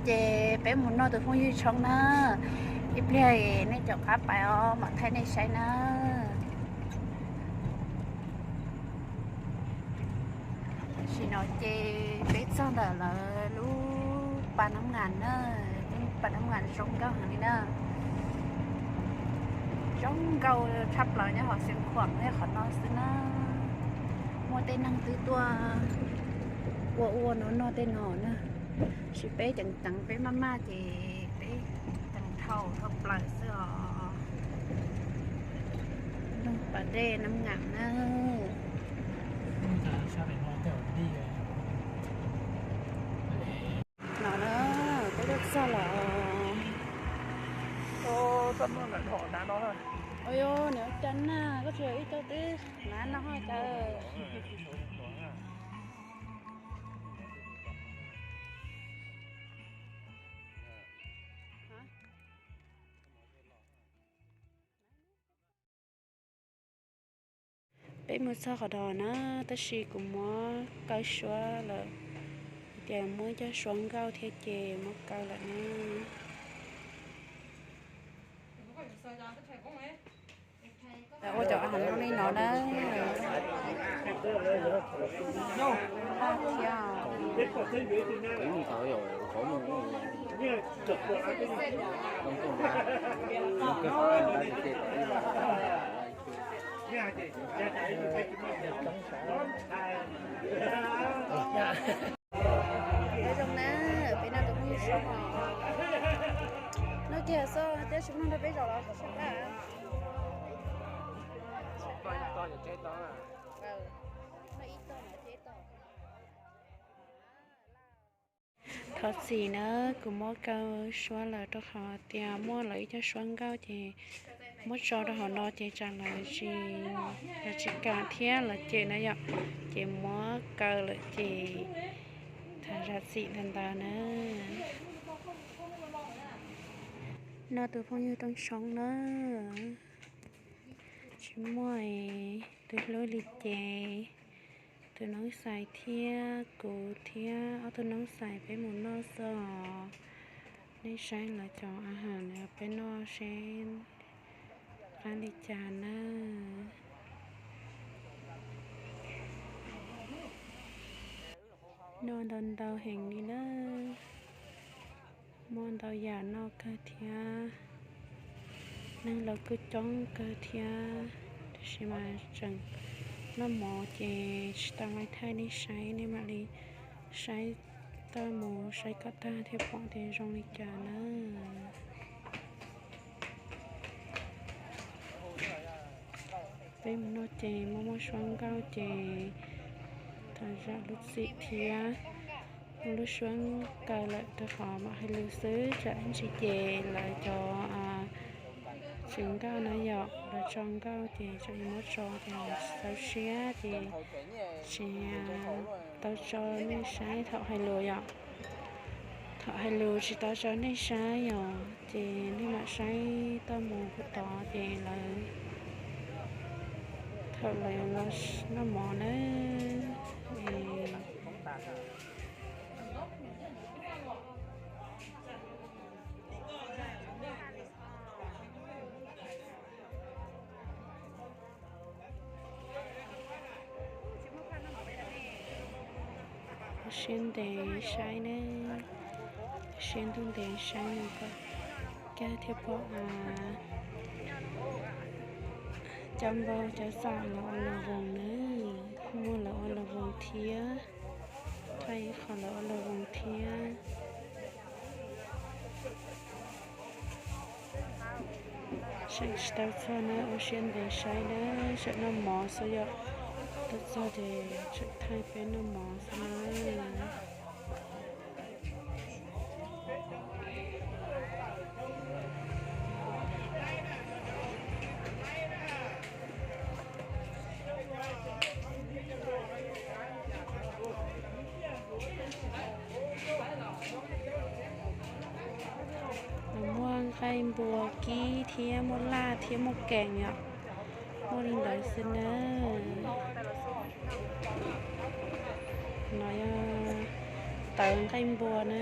Ces peb mus noj tus phooj ywg tshoob na, ib pliag nej caum qab pais os mam thaij nej saib na. Tam sim no ces peb txog ntawm lawv lub pas nab ngas na, lub pas nab ngas zoo nkauj heev li na. Zoo nkauj tshaj plaws nyob hauv Xeev Khuam nyob qhov no xwb na. Muaj tej neeg twb tuaj ua ua no noj tej no na. Tab sis peb ceev ceev peb maj maj ces peb ceev dhau dhau plaws xwb os. Looj pas dej nab ngas na. No na, peb tuaj txog lawm. Ua yog nws ua cas na, koj tsis yog ib co twb hnav no ho cas. Peb mus txog qhov no na, tab sis kuv muab kaw suab lawm, hais tias muaj ib co suab nkauj thiab ces muab kaw lawm na. Ua cov a hauv no li no na. Nyob zoo na, peb noj tus phooj ywg sua hos. Noj kiag xwb thiab tsis mloog nrog peb zaum los sab laj. Thov txim na, kuv muab kaw suab lawm rau qhov tias muaj lawv ib co suab nkauj ces muab tso rau hauv no ces tsam lawv tsis, lawv tsis kam thiab lawv cem na yom, ces muab kaw lawm ces thov zam txim ntau ntau na. Noj tus phooj ywg rooj tshoob na. Tsis muaj tus hlub li ces tus noob xais thiab kuv thiab ob tug noob xais peb mus noj xwb os. Nej saib lawv cov a hauv no peb noj seb qab li cas na. Noj ntau ntau heev li na. Muaj ntau yam noj kawg thiab. Neeg los kuj coob kawg thiab, tab sis mas tseem noj mov ces tsis tau thaij nej saib, nej mam li saib tau mus saib kom tag thiaj pom tias zoo li cas na. Peb mus noj ces muaj muaj suab nkauj ces thov zam lub txim thiab. Muaj lub suab kaw lawm rau qhov mam hais lus xwb, tsam ib ntsis ces lawv cov tsev nkauj na yom, lawv tso nkauj ces tsam yuav muab tso ces lawv tsis txaus siab ces tsis tau tso nej saib thaum hais lus yom. Thaum hais lus tsis tau tso nej saib yom, ces nej mam saib tau mus puag tod ces lawv, thaum lawv los noj mov na. Siab ntev saib ne, siab ntuj ntev saib no kom kawg thiaj pom cov npau cov xam lawv ua lus voos na, muaj lawv ua lus voos thiab, thaij ib qho lawv ua lus voos thiab. Tseem tsis tau txog na, ua siab ntev saib na, tseem noj mov xwb yom. Tau txog ces tseem thaij peb noj mov xwb na. Muaj nqaij npua kib thiab muaj laj thiab muaj kees yom. Muaj li ntawd xwb na. No yog tawv nqaij npua na.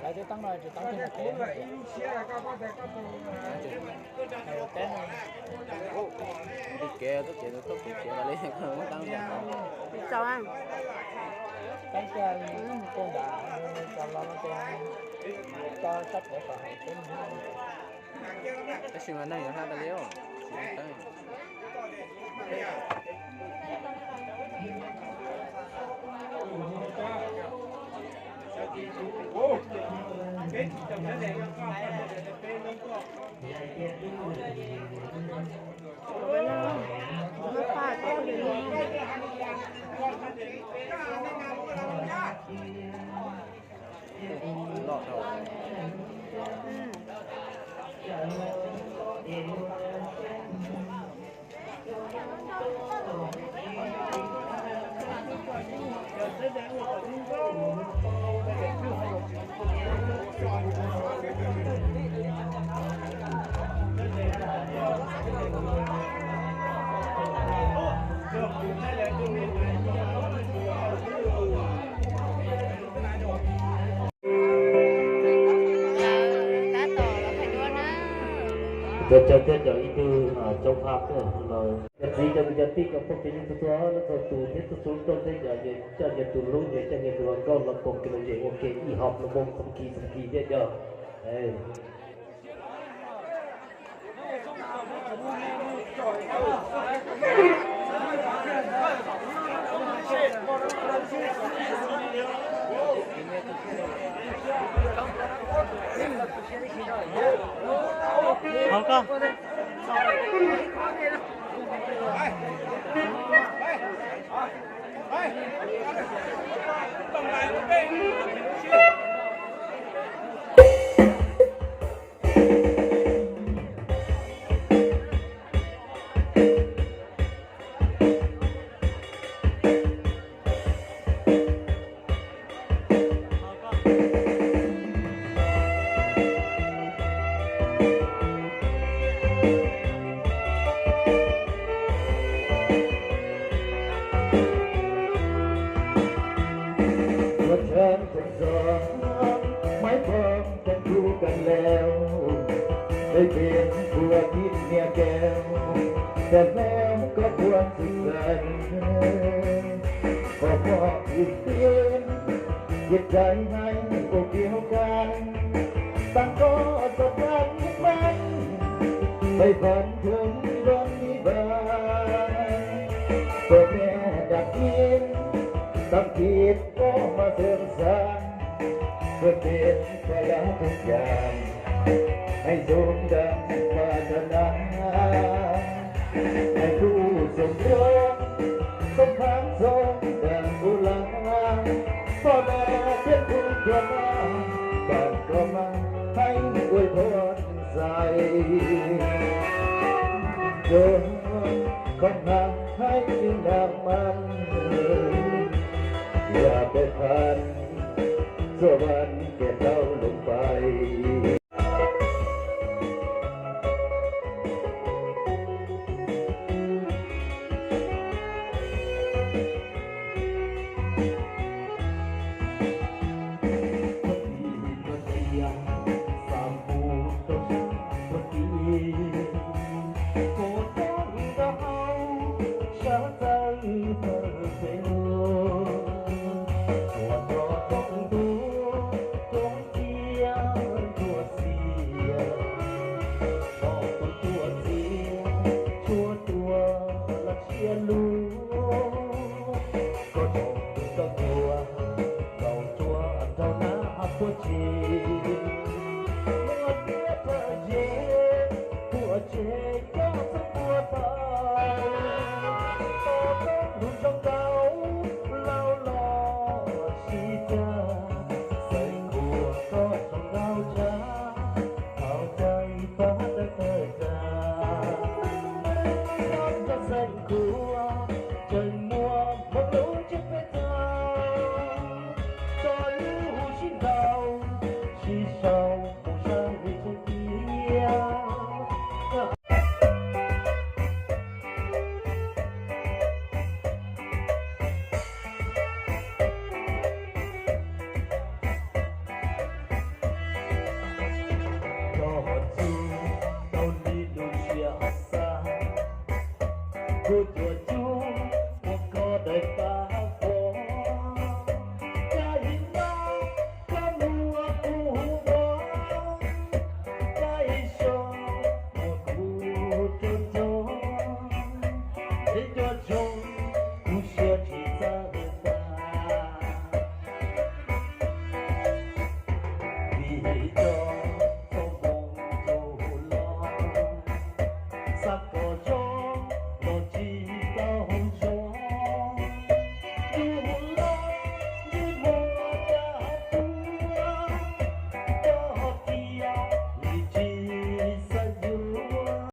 Lawv tej teeb no tsis tau tej mus kev, tsis tau tej mus kev li. Txaus, teeb kiag mus pug nram, txaus los no ces tso sab pem kom hauv peb mus. Tab sis mas neeg yuav hla tas li, tsis teeb. Cov cov thiab cov ib tug coob phaj tuaj no. Cov txiv cov kwv cov tij cov phooj cov ywg txhua txhua leej txhua tus thiab txhua txhua rooj thiab cov, coj nyias tus hlub nyias, coj nyias tus hluas nkauj los koom kev lom zem ua ke ib hom los mus kham khis kham khis thiab cov. Ua tshawb tseem txog, maib pom tseem kub kawg lawm, peb pem puas tib niag kev, tas hleb koj puas txwm txawv, qhov muag ib tib, ces rais hais ua kiag hauv kab, tag koj txog dab meej, peb pom thwm npog ib vas, peb pem dab tib, tag kis koj mas xwm xav, peb pem pab lab peb cas, hais zoo dab pab dab na, hais kuv zoo dua, txhob pab txhob dab kuv lab, poj dab peb kuv dua mas, pab koj mas hais ua poj xais, zoo koj mas hais zoo dab mas, yog peb pab txhua vas kev dhau loo pais. Koj tsaug tuag, tau tsuav rau na puas tsis, muaj tiab thawj ces puas tsev coj xwb puas tau, tau tau lub zoo nkauj laus los sib cag, xav khuam koj zoo nkauj Tus cuab cuab ua koj daim paj pom, cas ib nab koj muab kuv ua, cas ib so muab kuv rau cog, es cov zoo kuv siab tsis txawj tas. Vim cov